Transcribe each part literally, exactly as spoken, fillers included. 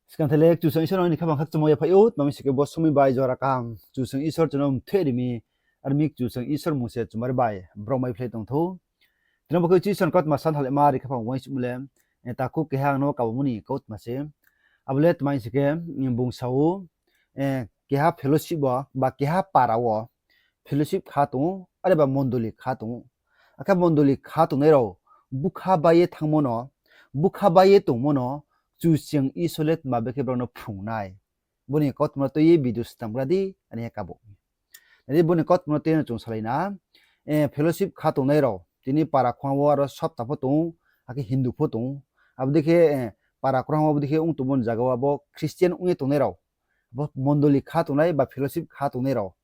Skang thai le Kchusoyang Isor no ni khaphang khakchangmo yaphaih ou, tma mi sing khe bo somoing bai jora kaham Kchusoyang Isor chung no mthoih ri mi, ar mi Kchusoyang Isor mmung se chumari bai brom mai phlai tong thou. Tini bo khe Kchusoyang kautma san thalaima ri khaphang uaingsouhmo le, eh, takhu keha ang no kabamo ni kautma se. Abo le tma mi sing khe, mm, bung sa ou, eh, keha fellowship wo, ba keha para wo, fellowship kha tong ou, are ba mondoli kha tong ou. Akhe mondoli kha tongnai rao, bukha bai ye thanngmo no, bukha bai ye tongmo no, Kchusoyang Isor le tma bai khe brao no phrung nai. Bo ni kautma no tui ye video snamgra di, ani kabo. Nai di, bo ni kautma no tui ye no chung salai na, eh, fellowship kha tongnai rao, tini para khong wo aro sapta pho tong ou, akhe Hindu pho tong ou. Abo dei khe, eh, para khong wo abo dei khe ong tongmo ni zaga wo abo Christian ong ye tongnai rao, abo mondoli kha tongnai ba fellowship kha tongnai rao,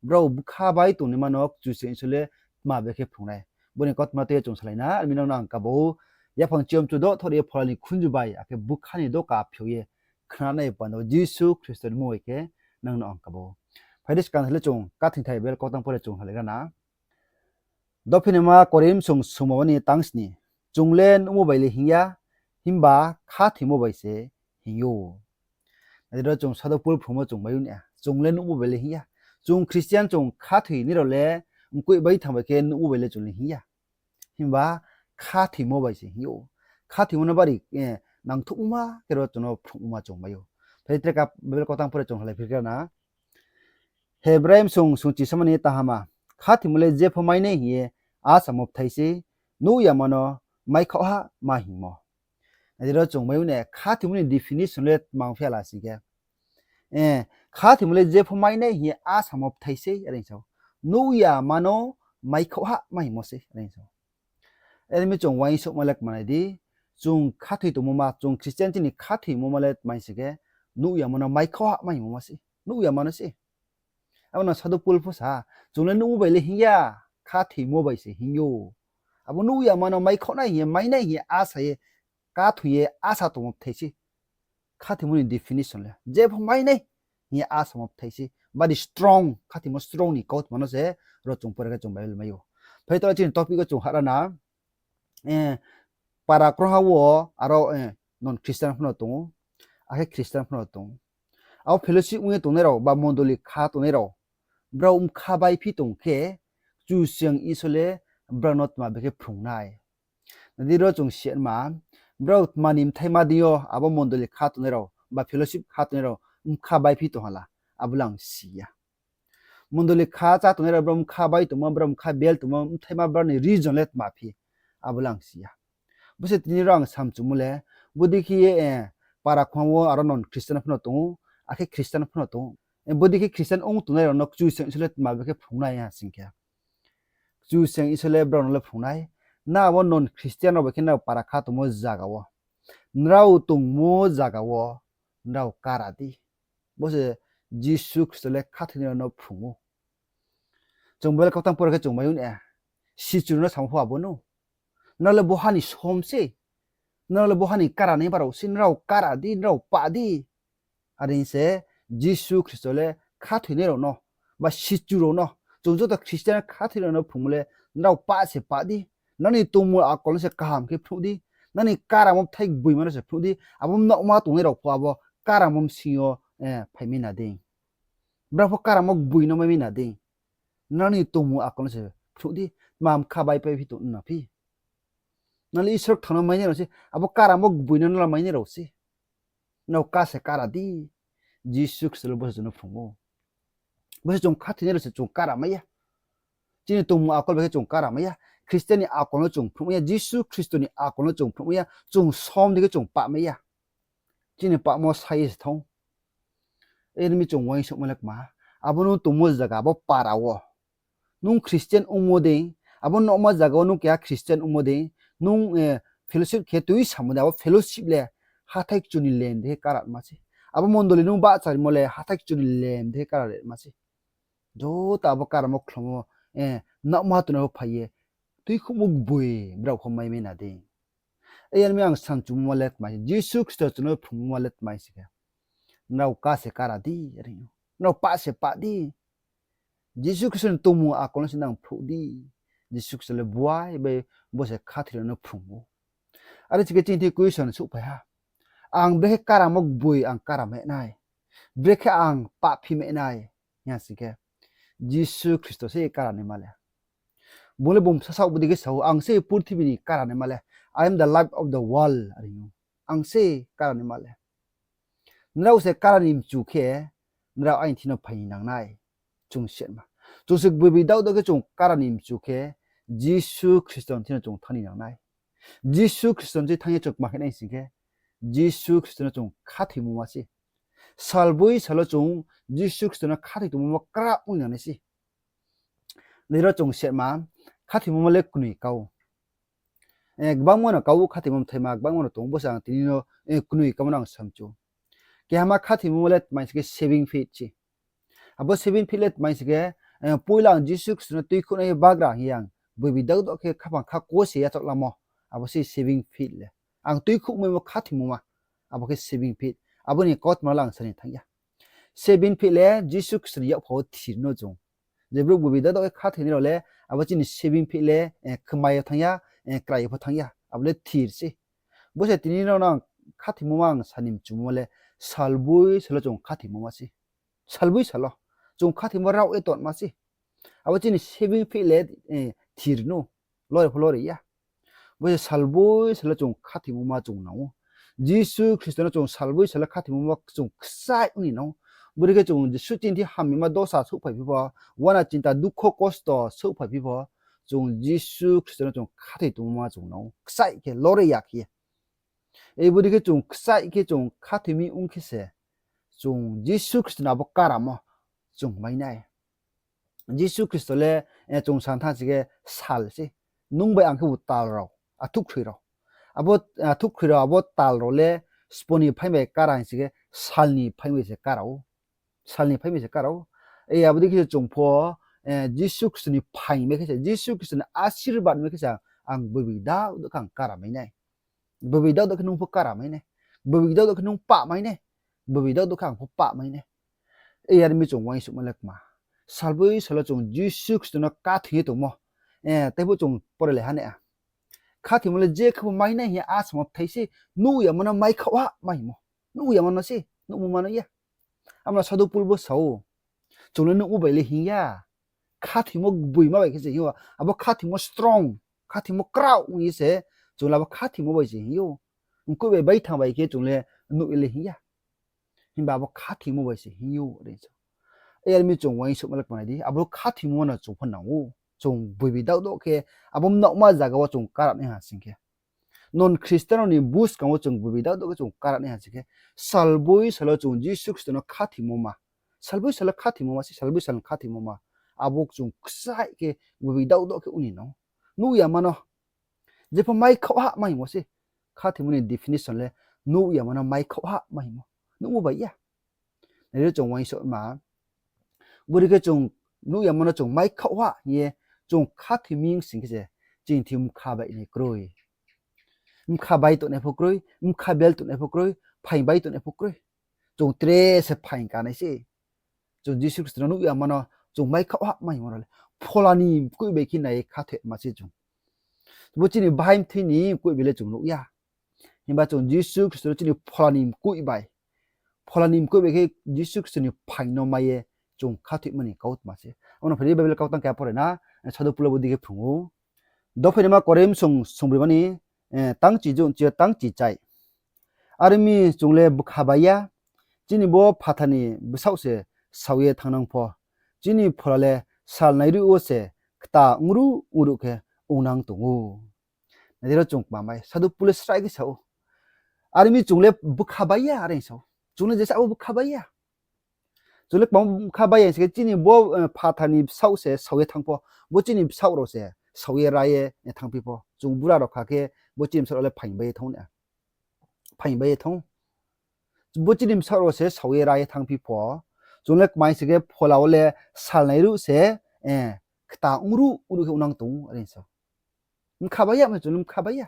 brao bukha bai tongnaima no Kchusoyang Isor le tma bai khe phrung nai. Bo ni kautma tui ye chung salai na, ar mi nang no ang kabo, yaphang chiyom chudo thor ye phola ni khunju bai, akhe bukha ni doka phiouh ye khnanai panda Jisu Khristo ni mmung bai khe nang no ang kabo. Phai di skang thai le chung kathing thai Bible kautang pore chung halaigra na. Dophinima Korinth song sungmamo ni tangsni, chung le nuhmo bai le hing ya, himba khathoimo bai se hing ou. Nai di ro chung Sadhu Paul phrungmo chung mai ou na, chung le nuhmo bai le hing ya. Chung Christian chung khathoinai rao le, mkoih bai thang bai khe nuhmo bai le chung le hing ya. Himba khathoimo bai se hing ou. Khathoimo no bari, eh, nangthouhma khe ro chung no phrungma chung mai ou. Phai tre ka Bible kautang pore chung halai phirkha na. Hebrai song sungchi samani tahama. Khathoimo le jepho mainai hing ye asamo bthai sei, nuh yama no maikhaoh ha ma hingmo. Nai di ro chung mai ou na, khathoimo ni definition le tma ong phi ya la sing khe, eh, khathoimo le jepho mainai hing ye asamo bthai sei, are hing sa ou. Nuh yama no maikhaoh ha ma hingmo sei, are hing sa ou. Are mi chung uaingsouhma le kmanai di, chung khathoi tongmo ma, chung Christian chini khathoimo ma le tma sing khe, nuh yama no maikhaoh ha ma hingmo ma se, nuh yama no se. Abo no Sadhu Paul pho sa, chung le nuhmo bai le hing ya, khathoimo bai se hing ou. Abo nuh yama no maikhaoh nai hing ye, mainai hing ye asa ye, khathoi ye asa tongmo bthai sei. Khathoimo ni definition le jepho mainai hing ye asamo bthai sei. Bari strong, khathoimo strong ni kautma no se ro chung pore khe chung Bible mai ou. Phai to chini topic wo chung hahra na, eh, para krungha wo aro, eh, non Christian pho no tong ou, akhe Christian pho no tong ou. Abo fellowship ong ye tongnai rao ba mondoli kha tongnai rao, brao bkha baiphi tong khe, Kchusoyang Isor le brao no tma bai khe phrung nai. Nai di ro chung si ma, brao tma ni bthaima deing yo abo mondoli kha tongnai rao ba fellowship kha tongnai rao bkha baiphi tong ha la, abo le ang si ya. Mondoli kha chá tongnai rao brao bkha bai tongmo, brao bkha bel tongmo, bthaima brao ni reason le tma phi, abo le ang si ya. Bo se tini ro ang samchumo le, bodei khe ye, eh, para khong wo aro non Christian pho no tong ou, akhe Christian pho no tong ou. Eh, bodei khe Christian ong tongnai rao no Kchusoyang Isor le tma bai khe phrung nai ha sing khe, Kchusoyang Isor le brao no le phrung nai, na abo non Christian rao bai khe nrao para kha tongmo zaga wo, nrao tongmo zaga wo nrao kara di. Bo se Jisu Khristo le khathoinai rao no phrung ou. Chung Bible kautang pore khe chung mai ou na, sichu rao no samo pho abo no, nrao le boha ni som se, nrao le boha ni kara nai ba rao se, nrao kara di, nrao pah di. Are hing se Jisu Khristo le khathoinai rao no, ba sichu rao no, chung joto Christian khathoinai rao no phrungmo le, nrao pah se pah di, nrao ni tongmung akol no se kaham khe phnuh di, nrao ni karamo bthai gboima no se phnuh di, abo mnaohma tongnai rao pho abo karamo bsing yo, eh, phai mi na dei. Brao pho karamo gboi no mai mi na dei. Nrao ni tongmung akol no se phnuh di, tma bkha baipaiphi tong na phi. Nrao le Isor kthang no mainai rao se, abo karamo gboi no nrao mainai rao se. Nrao ka se kara di. Jisu Khristo le bo se chung no phrung ou. Bo se chung khathoinai rao se chung kara mai ya. Chini tongmung akol bai khe chung kara mai ya. Christian ni akol no chung phnuh mai ya. Jisu Khristo ni akol no chung phnuh mai ya. Chung som dei khe chung pah mai ya. Chini pahmo sa ye se thanng. Are mi chung uaingsouhma le kma, abo nung tongmo zaga, abo para wo nung Christian ongmo dei, abo naohma zaga wo nung keha Christian ongmo dei, nung, eh, fellowship khe tui samo dei, abo fellowship le hathái kchu ni lem dei khe kara ma se. Abo mondoli nung bahcharimo le hathái kchu ni lem dei khe kara ma se. Joto abo karamo khlomo, eh, naohma tongnai pho phai ye, tuikhouhmo gboi brao pho mai mai na dei. Are mi ang samchumo le tma se, Jisu Khristo chung no phrungmo le tma se khe, nrao ka se kara di, are ou. Nrao pah se pah di. Jisu Khristo ni tongmung akol no se nang phnuh di. Jisu Khristo le buai bai bo se khathoi rao no phrung ou. Are chikhe chini thi question souhphai ha. Ang brekhe karamo gboi ang kara mai nai. Brekhe ang pap phi mai nai. Hing ya sing khe, Jisu Khristo se kara naima le. Bung le bung sasaoh bodei khe sa ou, ang se purthimbi ni kara naima le. I am the light of the world, are ou. Ang se kara naima le. Nrao se kara ni mchu khe, nrao aini thing no phai ni nang nai. Chung se ma. Chung se gboi gboi daoh daoh khe chung kara ni mchu khe, Jisu Khristo ni thing no chung thanng ni nang nai. Jisu Khristo ni thing thanng ye chung kma khe nai sing khe, Jisu Khristo no chung khathoimo ma se. Salboi sal wo chung Jisu Khristo no khathoi tongmo ma kra ong nang nai se. Nai ro chung se ma, khathoimo ma le knoi kau. Gbangma no kau khathoimo bthai ma, gbangma no tong bo se ang tini no knoi kau no ang samchu. Kehama khathoimo ma le tma hing sing khe saving faith se. Abo saving faith le tma hing sing khe, poila ang Jisu Khristo no tuikhouh nai ye bagra hing ye ang gboi gboi daoh daoh khe khaphang kha kose yachaoh lamo. Abo se saving faith le. Ang tuikhouh maimo khathoimo ma. Abo khe saving faith. Abo ni kautma le ang sa ni thanng ya. Saving faith le Jisu Khristo ni yakpha wo thir no chung. Je brouh gboi gboi daoh daoh khe khathoinai rao le, abo chini saving faith le, kmai yo thanng ya, krai yo pho thanng ya. Abo le thir se. Bo se tini no ang khathoimo ma ang sa ni mchumo le, salboi sal wo chung khathoimo ma se. Salboi sal wo chung khathoimo rao ye tongma se. Abo chini saving faith le thir no, lori pho lori ya. Bo se salboi sal wo chung khathoimo ma chung nang ou. Jisu Khristo no chung salboi sal wo khathoimo ma chung kchaih ong ni nang ou. Bodei khe chung Jisu chini thing hamyama dosa souhphai phi pho, uana chinta dukho kosto souhphai phi pho, chung Jisu Khristo no chung khathoi tongmo ma chung nang ou. Kchaih khe lori ya khe ye. Bodei khe chung kchaih khe chung khathoi mi ong khe se, chung Jisu Khristo ni abo karamo chung mai nai. Jisu Khristo le, chung sa thanng sing khe sal se. Nung bai ang khe bo tal rao, athuhkhroi rao. Abo, athuhkhroi rao, abo tal rao le sbo ni phaing bai kara hing sing khe, sal ni phaing bai se kara ou. Sal ni phaing bai se kara ou. Abo dei khe se chung pho, Jisu Khristo ni phaing bai khe se, Jisu Khristo ni asirbad bai khe se ang gboi gboi daoh daoh khe ang kara mai nai. Gboi gboi daoh daoh khe nung pho kara mai nai. Gboi gboi daoh daoh khe nung pap mai nai. Gboi gboi daoh daoh khe ang pho pap mai nai. Yar mi chung uaingsouhma le kma. Salboi sal wo chung Jisu Khristo no khathoi ye tongmo. Tei pho chung pore le ha nai a. Khathoimo le je khe bo mai nai hing ye a samo bthai se, nuh yama no maikhaoh ha maimo. Nuh yama no se, nuhmo ma no ya. Abo no Sadhu Pol bo sa ou. Chung le nuhmo bai le hing ya. Khathoimo gboima bai khe se hing ou. Abo khathoimo strong, khathoimo kraoh ong ye se, chung le abo khathoimo bai se hing ou. Mkoih bai baithang bai khe chung le nuh ye le hing ya. Himba abo khathoimo bai se hing ou, are sa. Yar mi chung uaingsouhma le kma nai di, abo khathoimo no chung pho nang ou. Chung gboi gboi daoh daoh khe, abo mnaohma zaga wo chung kara nai ha sing khe. Non Khristian rao ni buskang wo chung gboi gboi daoh daoh khe chung kara nai ha sing khe, salboi sal wo chung Jisu Khristo no khathoimo ma. Salboi sal wo khathoimo ma se, salboi sal no khathoimo ma. Abo chung kchaih khe gboi gboi daoh daoh khe ong ni nang ou. Nuh yama no. Jepho maikhaoh ha maimo se. Khathoimo ni definition le nuh yama no maikhaoh ha maimo. Nuhmo bai ya. Nai di chung uaingsouhma. Bodei khe chung nuh yama no chung maikhaoh ha hing ye chung khathoi mi ong sing khe se, chini thing bkha bai nai kroi. Bkha bai tongnai pho kroi, bkha bel tongnai pho kroi, phaing bai tongnai pho kroi. Chung tre se phaing ka nai se. Chung Jisu Khristo no nuh yama no chung maikhaoh ha maimo rao le, phola ni mkoih bai khe nai ye khathoima se chung. Bo chini bahai mthoi ni mkoih bai le chung nuh ya. Himba chung Jisu Khristo no chini phola ni mkoih bai, phola ni mkoih bai khe Jisu Khristo ni phaing no mai ye chung khathoima ni kautma se. Abo no phai di Bible kau tang keha pore na, Sadhu Pol le bodei khe phrung ou. Dophainaima Korinth song songbroima ni, tang chi jon chi yo tang chi chai. Are mi chung le bkha bai ya, chini bo phathar ni bsaoh se sao ye thanngnang pho, chini phola le sal nairuh wo se kta ongruh ongruh khe ongnang tong ou. Nai di ro chung kma bai, Sadhu Pol le srai khe sa ou. Are mi chung le bkha bai ya, are sa ou. Chung le jesa abo bkha bai ya. Chung le kma bkha bai ya sing khe chini bo phathar ni bsaoh se sao ye thanng pho, bo chini bsaoh rao se sao ye ra ye thanngphi pho. Chung bura rao kha khe bo chini bsaoh rao le phaing bai ye thanng ou. Phaing bai ye thanng ou. Bo chini bsaoh rao se sao ye ra ye thanngphi pho, chung le kma sing khe phola wo le sal nairuh se kta ongruh ongruh khe ongnang tong ou, are sa ou. Bkha bai ya, chung le bkha bai ya.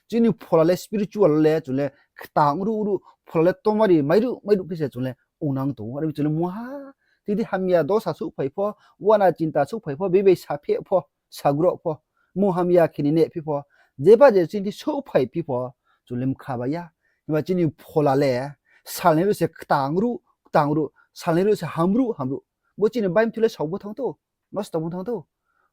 Chini phola le spiritual le chung le kta ongruh ongruh, phola le tomari mairuh mairuh khe se chung le ongnang tong ou. Are mi chung le mungha, tidi hamya dosa souhphai pho, uana chinta souhphai pho, bebei sapheh pho, sagroh pho, mungha hamya khe ni nehphi pho, jeba je chini thing souhphai phi pho, chung le bkha bai ya. Himba chini phola le salnai ruh se ktang ruh, ktang ruh, salnai ruh se hamruh, hamruh. Bo chini baimthu le saobo thanng thou, nosto ong thanng thou.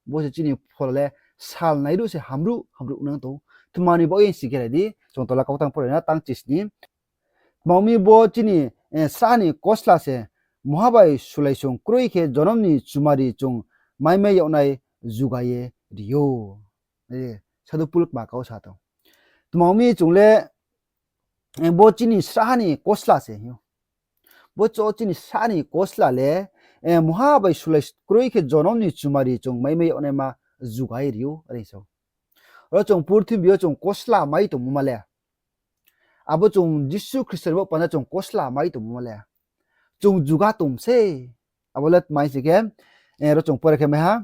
Bo se chini phola le salnai ruh se hamruh, hamruh nang tong. Tma ni baoh ye sing khe nai di, chung tola kautang pore na tang chisni. Tma ong mi bo chini, eh, srah ni kosla se, mungha bai sulai song kroi khe jonom ni chumari chung maimai yag nai juga ye ri ou. Eh, Sadhu Pol kma kau sa tong. Tma ong mi chung le, eh, bo chini srah ni kosla se hing ou. Bo cho chini srah ni kosla le, eh, mungha bai sulai kroi khe jonom ni chumari chung maimai yag naima juga ye ri ou, are sa ou. Ro chung purthimbi yo chung kosla mai tongmo ma le, abo chung Jisu Khristo ni baoh panda chung kosla mai tongmo ma le, chung juga tong se. Abo le tma hing sing khe, eh, ro chung pore khe mai ha,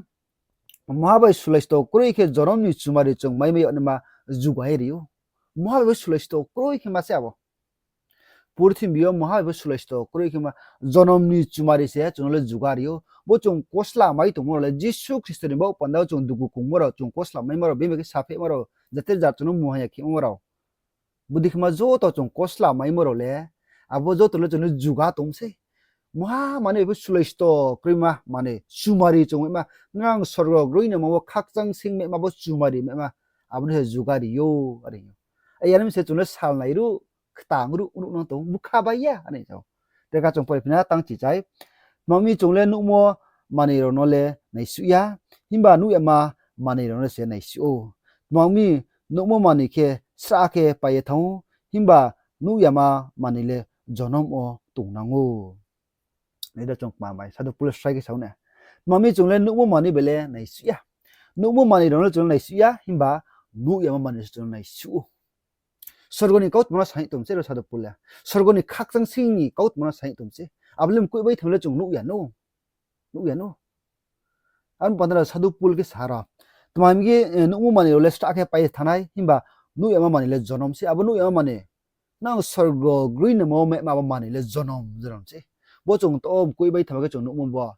mungha bai sulai sto kroi khe jonom ni chumari chung maimai yag naima juga ye ri ou. Mungha bai bo sulai sto kroi khe ma se abo. Purthimbi yo mungha bai bo sulai sto kroi khe ma, jonom ni chumari se chung no le juga ri ou. Bo chung kosla mai tongmo rao le Jisu Khristo ni baoh panda wo chung dugu kongmo rao, chung kosla maimo rao, bini khe saphehmo rao, jater jar chung no mungha ya khemo rao, bodei khe ma joto chung kosla maimo rao le, abo joto le chung no juga tong se. Mungha manoi bai bo sulai sto kroima manoi, chumari chung maima, nang sorgo groinaima wo khakchang sing maima bo chumari maima, abo no se juga ri ou, are hing ou. Yar mi se chung le salnai ruh, ktang ruh, ruh nang tong, bkha bai ya, are sa ou. Teka chung pore phi na tang chichai. Tma ong mi chung le nuhmo manoi rao no le naisuh ya, himba nuh yama manoi rao no se naisuh ou. Tma ong mi nuhmo manoi khe srah khe pai ye thanng ou, himba nuh yama manoi le jonom wo tongnang ou. Nai da chung kma mai, Sadhu Pol le srai khe sa ou na. Tma ong mi chung le nuhmo manoi bai le naisuh ya. Nuhmo manoi rao no le chung le naisuh ya, himba nuh yama manoi se chung le naisuh ou. Sorgo ni kautma no sa hing tong se ro Sadhu Pol le. Sorgo ni khakchang sing ni kautma no sa hing tong se. Abo le mkoih bai thanng le chung nuh ya no. Nuh ya no. Abo panda le Sadhu Pol khe sa ro. Tma hing khe, eh, nuhmo manoi rao le srah khe pai ye thanng nai, himba nuh yama manoi le jonom se. Abo nuh yama manoi, nang sorgo groinaima wo maima bo manoi le jonom, jonom se. Bo chung to mkoih bai thanng khe chung nuhmo bo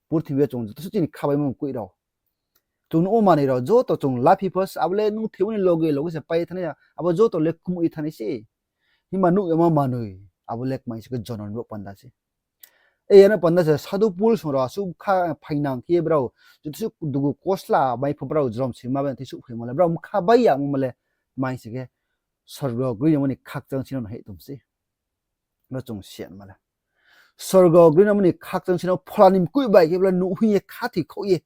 purthimbi yo chung joto suh chini khabaimo mkoih rao. Chung nuhmo manoi rao joto chung laphi pho, abo le nung themo ni loge loge se pai ye thanng nai, abo joto le kmuh ye thanng nai se. Himba nuh yama manoi, abo le kmai se khe jonom ni baoh panda se. Yar ni panda se Sadhu Pol song rao asuh bkha phainang khe brao joto suh dugu kosla mai pho brao jrom sima bai thei suh phaimo le, brao bkha bai yamo ma le, kmai se khe sorgo groinaimo ni khakchang sing no hing tong se. Ro chung siyan ma le, sorgo groinaimo ni khakchang sing no phola ni mkoih bai khe brao nuh hing ye khathoi khaoh ye,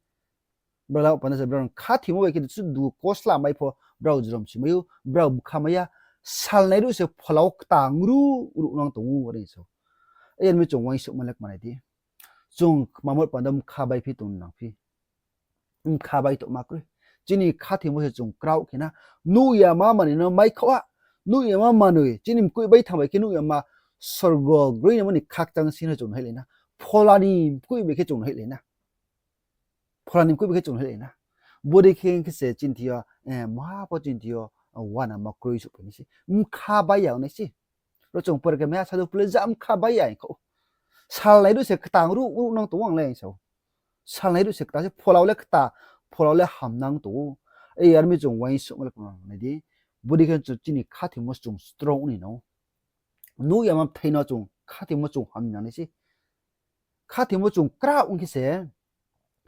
brao la panda se brao khathimo bai khe suh dugu kosla mai pho brao jrom si mai ou, brao bkha mai ya. Salnai ruh se phola wo ktang ruh, ruh nang tong ou, are sa ou. Yar mi chung uaingsouhma le kma nai di. Chung kmamo panda bkha bai phi tong nang phi. Bkha bai tongma kroi. Chini khathoimo se chung kraoh khe na. Nuh yama manoi no mai khaoh ha. Nuh yama manoi, chini mkoih bai thanng bai khe nuh yama sorgo groinaimo ni khakchang sing no chung naihlai na. Phola ni mkoih bai khe chung naihlai na. Phola ni mkoih bai khe chung naihlai na. Bodei khe khe se chini thing yo, eh, maha pho chini thing yo, eh, uanama kroi souhphai nai se. Bkha bai ya ong nai se. Ro chung pore khe mai ha, Sadhu Pol le ja bkha bai ya hing khaoh ou. Salnai ruh se ktang ruh, ruh nang tong ou ang le hing sa ou. Salnai ruh se ktang se, phola wo le kta, phola wo le ham nang tong ou. Yar mi chung uaingsouhma le kma nai di. Bodei khe chung chini khathoimo chung strong ong ni nang ou. Nuh yama bthai no chung khathoimo chung ham ni nang nai se. Khathoimo chung kraoh ong khe se,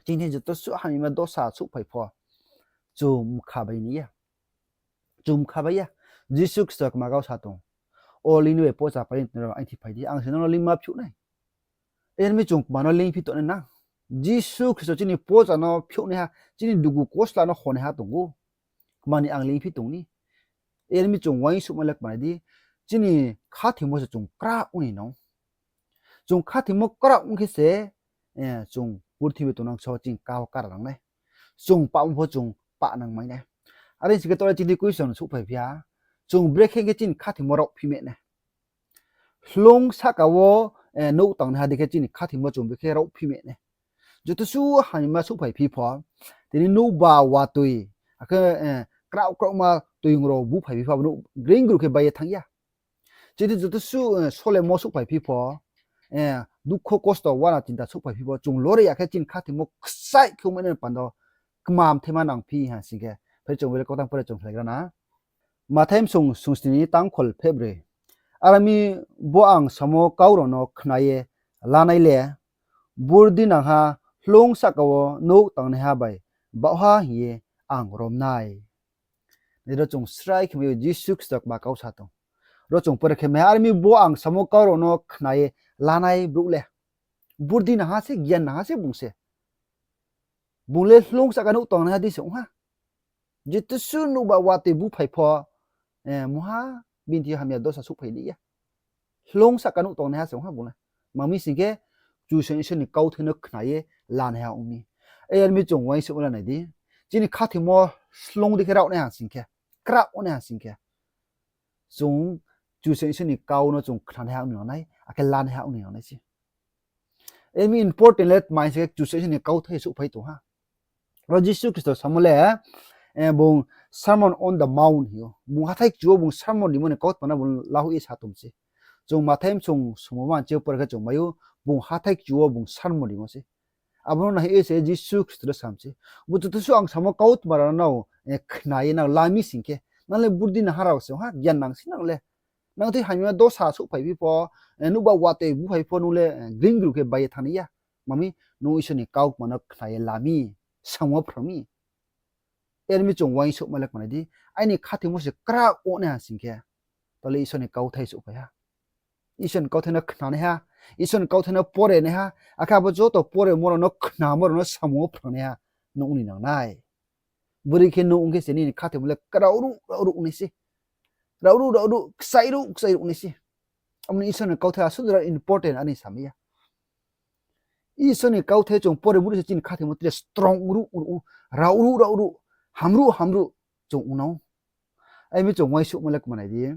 chini thing joto suh hamyama dosa souhphai pho, chung bkha bai ni ya. Chung bkha bai ya. Jisu Khristo kma kau sa tong, O leing ni bai pocha pai ni tongnai rao, aini thing phai di, ang se nang no leingma phiouh nai. Yar mi chung kma no leingphi tongnai nang? Jisu Khristo chini pocha no phiouhnaiha, chini dugu kosla no honaiha tong ou. Kma ni ang leingphi tong ni? Yar mi chung uaingsouhma le kma nai di, chini khathoimo se chung kraoh ong ni nang ou. Chung khathoimo kraoh ong khe se, eh, chung purthimbi tongnang so chini kau kara nang nai. Chung pahmo pho chung pah nang mai nai. Are sing khe tore chini question souhphai phi ha. Chung brekhe khe chini khathoimo raohphi me nai. Hloung sahka wo, eh, nouh tangnaiha dei khe chini khathoimo chung brekhe raohphi me nai. Joto suh hamyama souhphai phi pho, tini nouh ba watoi, akhe, eh, kraoh kraohma toiyong rao buphai phi pho, abo nouh greing gru khe bai ye thanng ya. Chini joto suh, eh, solemo souhphai phi pho, eh, dukho kosto uana chinta souhphai phi pho, chung lore ya khe chini khathoimo kchaih khe ongmai nai panda wo kma mthaima nang phi ha sing khe. Phai chung bere kautang pore chung khlaigra na. Mathai bsung sungsni ni tangkhol phehbroi. Are ong mi, bo ang samo kau rao no khna ye lanai le, burdi nangha hloung sahka wo nouh tangnaiha bai baohha hing ye ang rom nai. Nai ro chung srai khe mai ou, Jisu Khristo kma kau sa tong. Ro chung pore khe mai ha, are ong mi, bo ang samo kau rao no khna ye lanai brouh le burdi nangha se, gian nangha se bung se. Bung le hloung sahka nouh tangnaiha dei se ong ha. Jetusu nouhbar watoi buphai pho, mungha bini thing yo hamya dosa souhphai ni ya. Hloung sahka nouh tangnaiha se ong ha bung le. Tma mi sing khe, Kchusoyang Isor ni kauthai no khna ye lanaiha ong mi. Are ong mi, chung uaingsouhma le nai di. Chini khathoimo hloung dei khe rao nai ha sing khe, krah ong nai ha sing khe, chung Kchusoyang Isor ni kau no chung khnanaiha ong ni nang nai, akhe lanaiha ong ni nang nai se. Are ong mi, important le tma hing khe, Kchusoyang Isor ni kauthai souhphai tong ha. Ro Jisu Khristo samo le, bung Sermon on the Mount hing ou. Bung hathái kchu wo bung sermon rimo ni kautma no bung lahoih ye sa tong se. Chung Mathai bsung sungmo manchi yo pore khe chung mai ou, bung hathái kchu wo bung sermon rimo se. Abo no nahoih ye se Jisu Khristo le sam se, bo joto suh ang samo kautma rao no khna ye nang la mi sing khe, nang le burdi nangha rao se ong ha, gian nang se nang le. Nang thing hamya dosa souhphai phi pho, nouhbar watoi buphai pho nung le, gring gru khe bai ye thanng ni ya. Tma mi, nung Isor ni kautma no khna ye la mi, samung wo phrang mi. Are ong mi, chung uaingsouhma le kmanai di. Aini khathoimo se krah ong nai ha sing khe, tao le Isor ni kauthai souhphai ha. Isor ni kauthai no khnanaiha, Isor ni kauthai no pore naiha, akhe abo joto poremo rao no, khnamo rao no samung wo phrang naiha nung ong ni nang nai. Bodei khe nung ong khe se nini khathoimo le raoruh raoruh ong nai se. Raoruh raoruh, kchaih ruh kchaih ruh ong nai se. Abo ni Isor ni kauthai asuh jora important are ong samai ya. Isor ni kauthai chung pore bru se chini khathoimo tre strong ruh ruh, raoruh raoruh, hamruh hamruh chung ong nang ou. Are ong mi, chung uaingsouhma le kmanai di.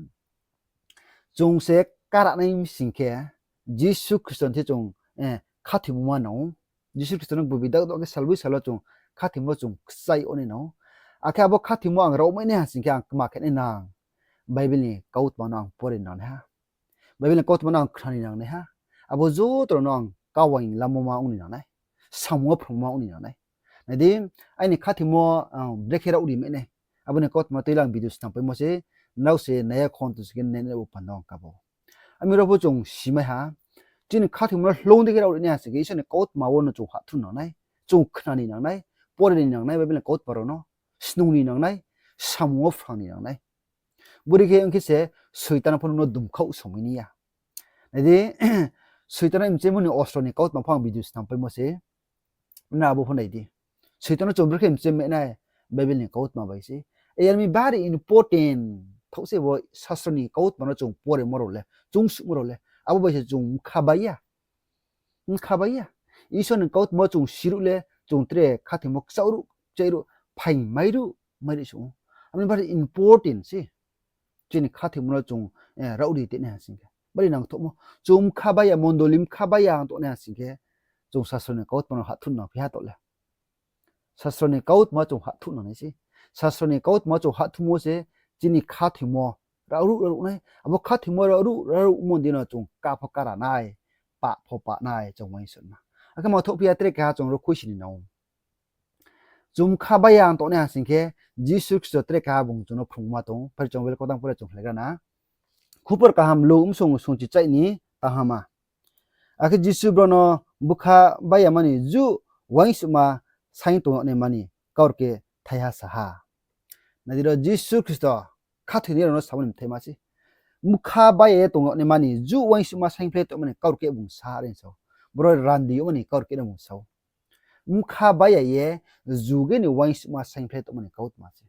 Chung se kara nai mi sing khe, Jisu Khristo ni thing chung khathoimo ma nang ou. Jisu Khristo no gboibi dakdao khe salboi sal wo chung khathoimo chung kchaih ong nai nang ou. Akhe abo khathoimo ang rao mai nai ha sing khe ang kma khe nai nang? Bible ni kautma no ang pore ni nang nai ha. Bible ni kautma no ang khna ni nang nai ha. Abo joto rao no ang kauaing lamo ma ong ni nang nai. Samung wo phrungma ong ni nang nai. Nai di, aini khathoimo ang brekhe raohri mai nai. Abo ni kautma tui le ang video snam paimo se, nrao se nai ya khon to se khe nai nai bo panda ang kabo. Ami rao pho chung simai ha. Chini khathoimo no hloung dei khe raohri nai ha sing khe, Isor ni kautma wo no chung hahthu nang nai. Chung khna ni nang nai. Pore ni nang nai, Bible ni kautma rao no snung ni nang nai. Samung wo phrang ni nang nai. Bodei khe ong khe se Soitan pho nung no dumkhaoh somai ni ya. Nai di, Soitan no mchemo ni ostro ni kautma pho ang video snam paimo se. Nrao abo pho nai di. Soitan no chung brekhe mchem mai nai, Bible ni kautma bai se. Are ong mi, bari important. Thaoh se bo sastro ni kautma no chung poremo rao le, chung suhmo rao le, abo bai se chung bkha bai ya. Bkha bai ya. Isor ni kautma wo chung siruh le, chung tre khathoimo kchaih ruh, kchaih ruh, phaing mai ruh, mai ruh se ong ou. Abo ni bari important se. Chini khathoimo no chung raohri tei nai ha sing khe, bari nangthouhmo. Chung bkha bai ya, mondoli bkha bai ya ang tong nai ha sing khe, chung sastro ni kautma no hahthu nang phi ha tao le. Sastro ni kautma chung hahthu nang nai se. Sastro ni kautma chung hahthumo se chini khathoimo raoruh raoruh nai. Abo khathoimo raoruh raoruhmo ni deino chung ka pho kara nai, pah pho pah nai, chung uaingsouhma. Akhe ma thouh phi ya, tre keha chung ro khuisi ni nang ou. Chung bkha bai ya ang tong nai ha sing khe, Jisu Khristo tre keha bung chung no phrungma tong ou, phai chung Bible kautang pore chung khlaigra na. Khupor kaham Luk bsung sungchichaih ni tanghama. Akhe Jisu brao no bkha bai yama ni juh uaingsouhma saing tong yag naima ni kaurkeh thaiha sa ha. Nai di ro, Jisu Khristo khathoinai rao no samo ni bthaima se. Bkha bai ya ye tong yag naima ni juh uaingsouhma saingphlai tongma ni kaurkeh bung sa ha, are sa ou. Boro randi yagma ni kaurkeh no bung sa ou. Bkha bai ya ye juge ni uaingsouhma saingphlai tongma ni kautma se.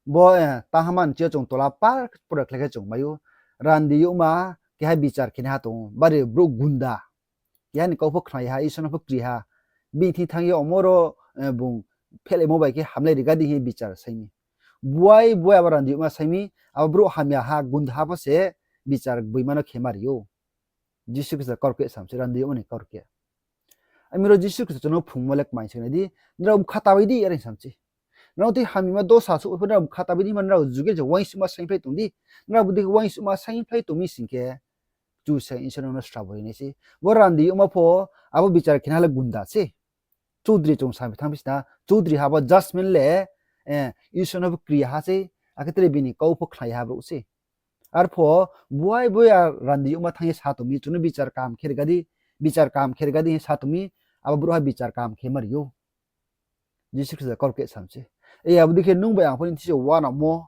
Bo, eh, tanghama ni chi yo chung tola par pore khlai khe chung mai ou. Randi yagma keha bichar khenaiha tong ou, bari brouh gunda. Keha ni kau pho khna ya ha, Isor no pho kri ha. Bini thing thanng ye omo ro, eh, bung phehlaimo bai khe hamlai riga di hing ye bichar sai mi. Buai buai abo randi yagma sai mi, abo brouh hamya ha, gunda ha pho se bichar gboima no khe ma ri ou. Jisu Khristo kaurkeh sam se, randi yagma ni kaurkeh. Ami ro Jisu Khristo chung no phrungmo le kmai se nai di, nrao bkha ta bai di, are sam se. Nrao tei hamyama dosa souh pho nrao bkha ta bai di, ma nrao juge je uaingsouhma saingphlai tong di. Nrao bodei khe uaingsouhma saingphlai tong mi sing khe, Kchusoyang Isor nrao no srabo ri nai se. Bo randi yagma pho, abo bichar khenaiha le gunda se. Choudri chung sa thanng phi sna, choudri ha bo judgment le, eh, Isor no pho kri ya ha se, akhe tre bini kau pho khna ya ha brouh se. Arphuh buai buai a randi youhma thanng ye sa tong mi, chung no bichar kaham khe ri ga di, bichar kaham khe ri ga di hing ye sa tong mi, abo brouhha bichar kaham khe ma ri ou. Jisu Khristo kaurkeh sam se. Abo dei khe nung bai ang pho nini thing yo uanamo,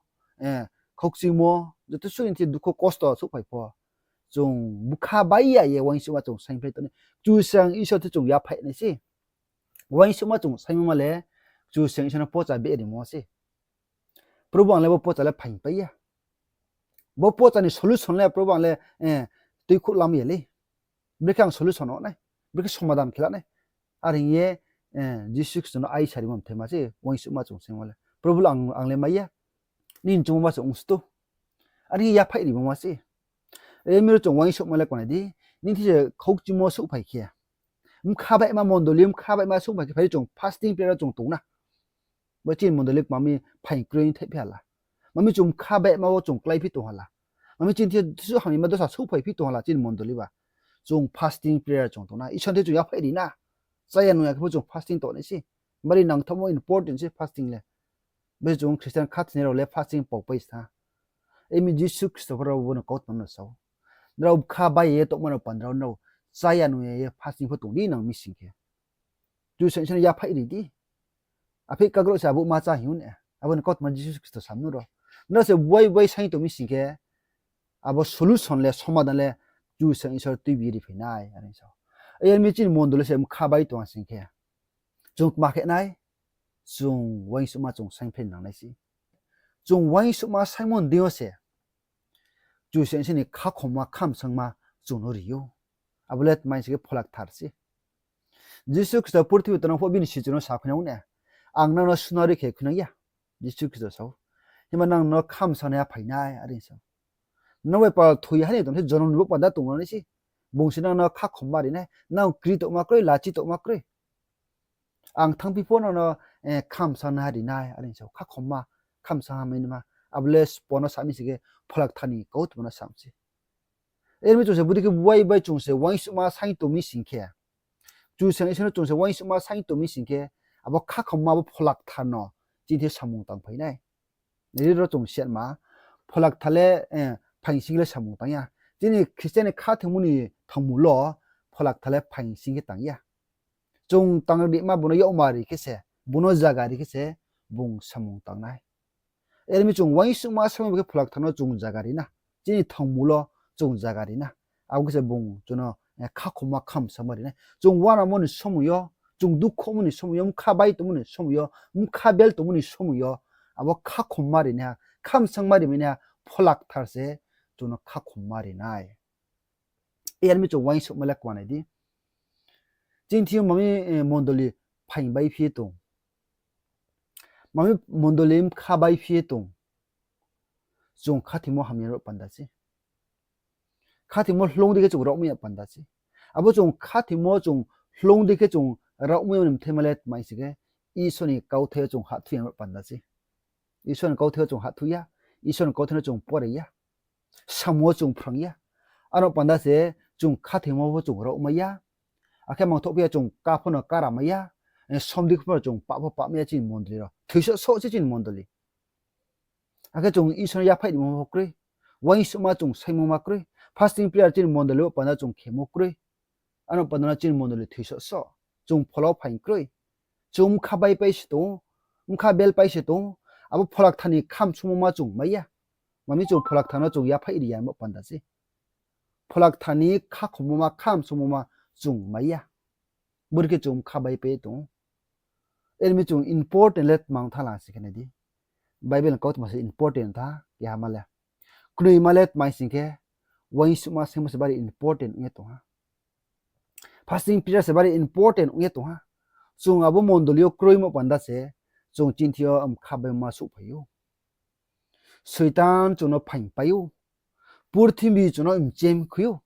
khoukchimo, joto suh nini thing yo dukho kosto souhphai pho, chung bkha bai ya ye uaingsouhma chung saingphlai tong nai. Kchusoyang Isor thing chung yaphaih nai se. Uaingsouhma chung saingmo ma le Kchusoyang Isor no pocha beh rimo se. Probu, ang le bo pocha le phaingpai ya. Bo pocha ni solution le Probu ang le tuikhouh lam ya lei. Brekhe ang solution ong nai, brekhe somadan khe la nai. Are hing ye Jisu Khristo no aisa rimo mthaima se uaingsouhma chung saingmo le. Probu, ang le mai ya, nini choungmo ma se ong stu. Are hing ye yaphaih rimo ma se. Emi ro chung uaingsouhma le kma nai di, nini thing se khoukchimo souhphai khe, bkha baihma mondoli bkha baihma souhphai khe phai di, chung fasting prayer wo chung tong na. Bo chini mondoli kma mi phaing kroi thai phi ha la. Ma mi chung bkha baihma wo chung kláiphi tong ha la. Ma mi chini thing yo hamyama dosa souhphaiphi tong ha la chini mondoli ba. Chung fasting prayer chung tong na, Isor thing chung yaphaih ri na. Chaya nung ya khe pho chung fasting tong nai se. Bari nangthaohmo important se fasting le. Bo se chung Christian khathoinai rao le fasting paupai se tha. Emi Jisu Khristo pho rao bo no kautma no sa ou. Nrao bkha bai ye tongma no panda rao, nrao chaya nung ya ye fasting pho tong di nang mi sing khe. Kchusoyang Isor no yaphaih ri di. Apheih kagrao se abo ma chá hing ou ne. Abo ni kautma Jisu Khristo sa mi ro. Nrao se buai buai saing tong mi sing khe, abo solution le, somadan le Kchusoyang Isor tuibi ye riphai nai, are sa ou. Yar mi chini mondoli se bkha bai tong ha sing khe, chung kma khe nai, chung uaingsouhma chung saingphlai nang nai se. Chung uaingsouhma saingmo ni deing yo se Kchusoyang Isor ni khakhomma khamsangma chung no ri ou. Abo le tma hing sing khe Phola Kthar se. Jisu Khristo purthimbi tongnang phuh bini sichu no sa khuinang ou ne, ang nang no sunari khe khuinang ya, Jisu Khristo sa ou. Himba nang no khamsangnaiha phai nai, are sa ou. Nang bai pal thoi ha ni tong se jonom ni bo panda tong nai se. Bung se nang no khakhomma ri nai, nang kri tongma kroi, lachi tongma kroi. Ang thanngphi pho nang no khamsangnaha ri nai, are sa ou. Khakhomma, khamsangha mai naima. Abo le sbo no sa mi sing khe, Phola Kthar ni kautma no sa mi se. Yar mi chung se bodei khe buai bai chung se uaingsouhma saing tong mi sing khe, Kchusoyang Isor no chung se uaingsouhma saing tong mi sing khe, abo khakhomma bo Phola Kthar no chini thing yo samung tangphai nai. Nai di ro chung siatma, Phola Kthar le phaing sing khe le samung tang ya. Chini Christian ni khathoimo ni thangmul wo Phola Kthar le phaing sing khe tang ya. Chung tang rima bung no yakmar ri khe se, bung no zaga ri khe se, bung samung tang nai. Yar mi chung uaingsouhma saingmo bo khe Phola Kthar no chung zaga ri na. Chini thangmul wo chung zaga ri na. Abo khe se bung chung no khakhomma khamsangma ri nai. Chung uanamo ni somoi yo, chung dukhomo ni somoi yo, bkha bai tongmo ni somoi yo, bkha bel tongmo ni somoi yo, abo khakhomma ri naiha, khamsangma ri mai naiha Phola Kthar se chung no khakhomma ri nai. Yar mi chung uaingsouhma le kma nai di. Chini thing yo ma mi mondoli phaing bai phi ye tong, ma mi mondoli bkha bai phi ye tong, chung khathoimo hamya rao panda se. Khathoimo hloung dei khe chung raohmai ya panda se. Abo chung khathoimo chung hloung dei khe chung raohmai ya ni mthaima le tma hing sing khe, Isor ni kauthai yo chung hahthu ya rao panda se. Isor ni kauthai yo chung hahthu ya, Isor ni kauthai no chung pore ya, samung wo chung phrang ya. Aro panda se chung khathoimo pho chung raohmai ya. Akhe mangthohphi ya chung ká pho no káramai ya. Somdei pho no chung pah pho pahmai ya chini mondoli rao. Thoisoh soh se chini mondoli. Akhe chung Isor no yaphaih rimo pho kroi. Uaingsouhma chung saingmo ma kroi. Fasting prayer chini mondoli wo panda chung khemo kroi. Ano panda no chini mondoli thoisoh soh. Chung phola wo phaing kroi. Chung bkha bai pai se tong ou, bkha bel pai se tong ou. Abo Phola Kthar ni khamsangmo ma chung mai ya. Ma mi chung Phola Kthar no chung yaphaih ri ya bo panda se. Phola Kthar ni khakhommo ma, khamsangmo ma chung mai ya. Bor khe chung bkha bai pai tong ou. Yar mi chung important le tma ong tha la sing khe nai di. Bible ni kautma se important tha, keha ma le. Knoima le tma hing sing khe, uaingsouhma saingmo se bari important ong ye tong ha. Fasting prayer se bari important ong ye tong ha. Chung abo mondoli yo kroimo panda se, chung chini thing yo bkha baima souhphai ou. Soitan chung no phaing pai ou. Purthimbi chung no mchem khui ou.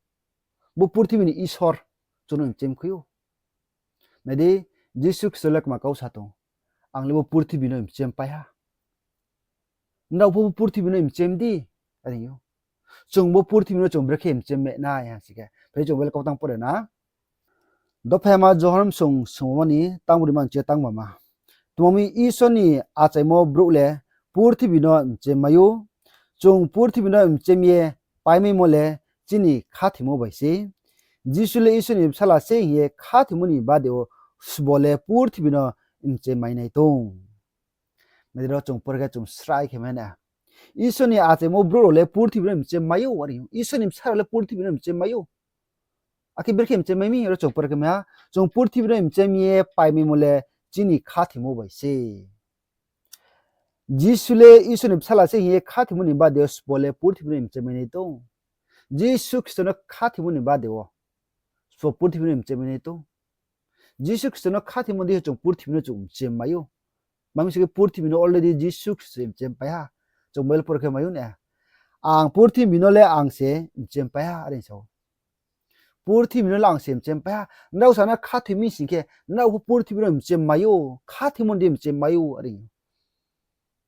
Bo purthimbi ni isor chung no mchem khui ou. Nai di, Jisu Khristo le kma kau sa tong, ang le bo purthimbi no mchem pai ha. Nrao pho bo purthimbi no mchem di, are ou. Chung bo purthimbi no chung brekhe mchem me nai ha sing khe, phai chung Bible kautang pore na. Dophaima Johon bsung sungmo ni tangbrima ni chi tangbama. Tma mi Isor ni achaimo brouh le purthimbi no mchem mai ou, Chung purthimbi no mchem ye paimaimo le chini khathoimo bai sei. Jisu le Isor ni bsala sei hing ye khathoimo ni bade wo sbo le purthimbi no mchem mai nai tong. Nai di ro chung pore khe chung srai khe mai na. Isor ni achaimo brouh rao le purthimbi no mchem mai ou, are ou. Isor ni bsa rao le purthimbi no mchem mai ou. Akhe brekhe mchem mai mi, ro chung pore khe mai ha, chung purthimbi no mchem ye paimaimo le chini khathoimo bai sei. Jisu le Isor ni bsala sei hing ye khathoimo ni bade wo sbo le purthimbi no mchem mai nai tong. Jisu Khristo no khathoimo ni bade wo sbo purthimbi no mchem mai nai tong. Jisu Khristo no khathoimo dei khe chung purthimbi no chung mchem mai ou. Mami se khe purthimbi no already Jisu Khristo mchem pai ha. Chung Bible pore khe mai ou na. Ang purthimbi no le ang se mchem pai ha, are sa ou. Purthimbi no le ang se mchem pai ha. Nrao sa no khathoi mi sing khe, nrao pho purthimbi no mchem mai ou, khathoimo dei mchem mai ou, are.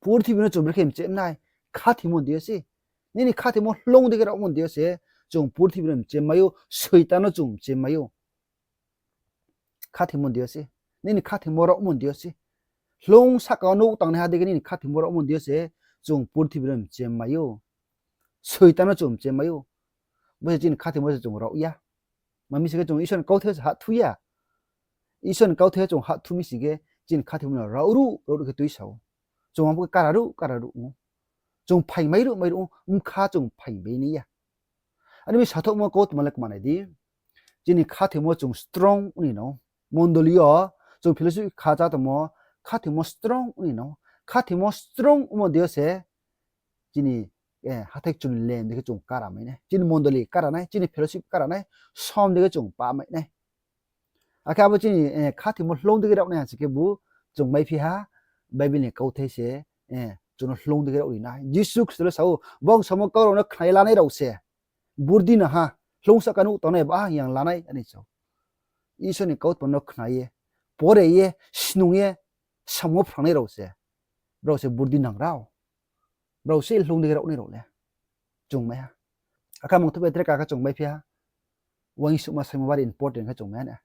Purthimbi no chung brekhe mchem nai, khathoimo dei yo se. Nini khathoimo hloung dei khe raomo dei yo se, chung purthimbi no mchem mai ou, Soitan no chung mchem mai ou. Khathoimo dei yo se. Nini khathoimo raomo dei yo se. Hloung sahka wo nouh tangnaiha dei khe nini khathoimo raomo dei yo se, chung purthimbi no mchem mai ou. Soitan no chung mchem mai ou. Bo se chini khathoimo se chung raoh ya. Mami se khe chung Isor ni kauthai se hahthu ya. Isor ni kauthai chung hahthu mi sing khe chini khathoimo no raohruh raohruh khe tuisa ou. Chung ang bo khe kararuh kararuh ong ou. Chung phaing mairuh mairuh ong, bkha chung phaing bai nai ya. Are mi sathaohmo kautma le kmanai di. Chini khathoimo chung strong ong ni nang ou. Mondoli yo chung fellowship kha chá tongmo, khathoimo strong ong ni nang ou. Khathoimo strong ongmo dei yo se chini hathái kchung ni lem dei khe chung kara mai nai, chini mondoli kara nai, chini fellowship kara nai, som dei khe chung pamai nai. Akhe abo chini khathoimo hloung dei khe raoh nai ha se khebu chung maiphi ha, Bible ni kauthai se chung no hloung dei khe raoh ri nai. Jisu Khristo le sa ou, bung samo kau rao no khna ye lanai rao se burdi nang ha, hloung sahka nouh tangnai ba hing ye ang lanai, are sa ou. Isor ni kautma no khna ye, pore ye, snung ye, samo phrangnai rao se, brao se burdi nang rao. Brao se hloung dei khe raoh nai rao le. Chung mai ha. Akhe mungthu bai tre kaka chung maiphi ha. Uaingsouhma saingmo bari important khe chung mai ha na.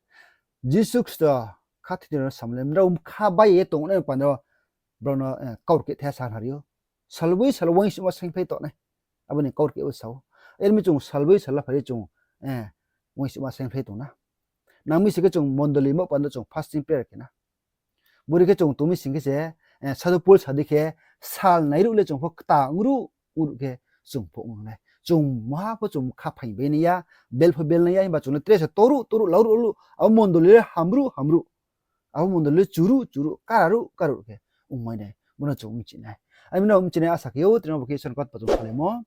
Jisu Khristo khathoi ni rao no samo le, nrao bkha bai ye tongnai panda wo brao no kaurkeh the sa nari ou. Salboi sal uaingsouhma saingphlai tong nai. Abo ni kaurkeh wo sa ou. Are mi chung salboi sal la phai ri chung uaingsouhma saingphlai tong na. Nang mi se khe chung mondoli mo panda chung fasting prayer khe na. Bori khe chung tong mi sing khe se, sadhu Paul sa dei khe, sal nairuh le chung pho ktang ruh, ongruh khe chung pho ong nai. Chung maha pho chung kha phaing bai nai ya, bel pho bel nai ya, himba chung le tre se toruh toruh, lauruh lauruh, abo mondoli le hamruh hamruh, abo mondoli le churuh churuh, kararuh karuh khe ongmai nai. Bo no chung mchi nai. Are mi no mchi nai asa khe ou, tini bo khe Isor ni kautma chung salaimo,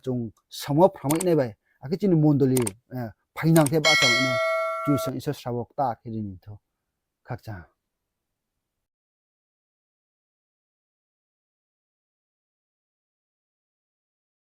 chung samo phrangmai nai bai, akhe chini mondoli phainang khe bahcha mai nai. Kchusoyang Isor srabo kta khe ri ni thou. Khakchang.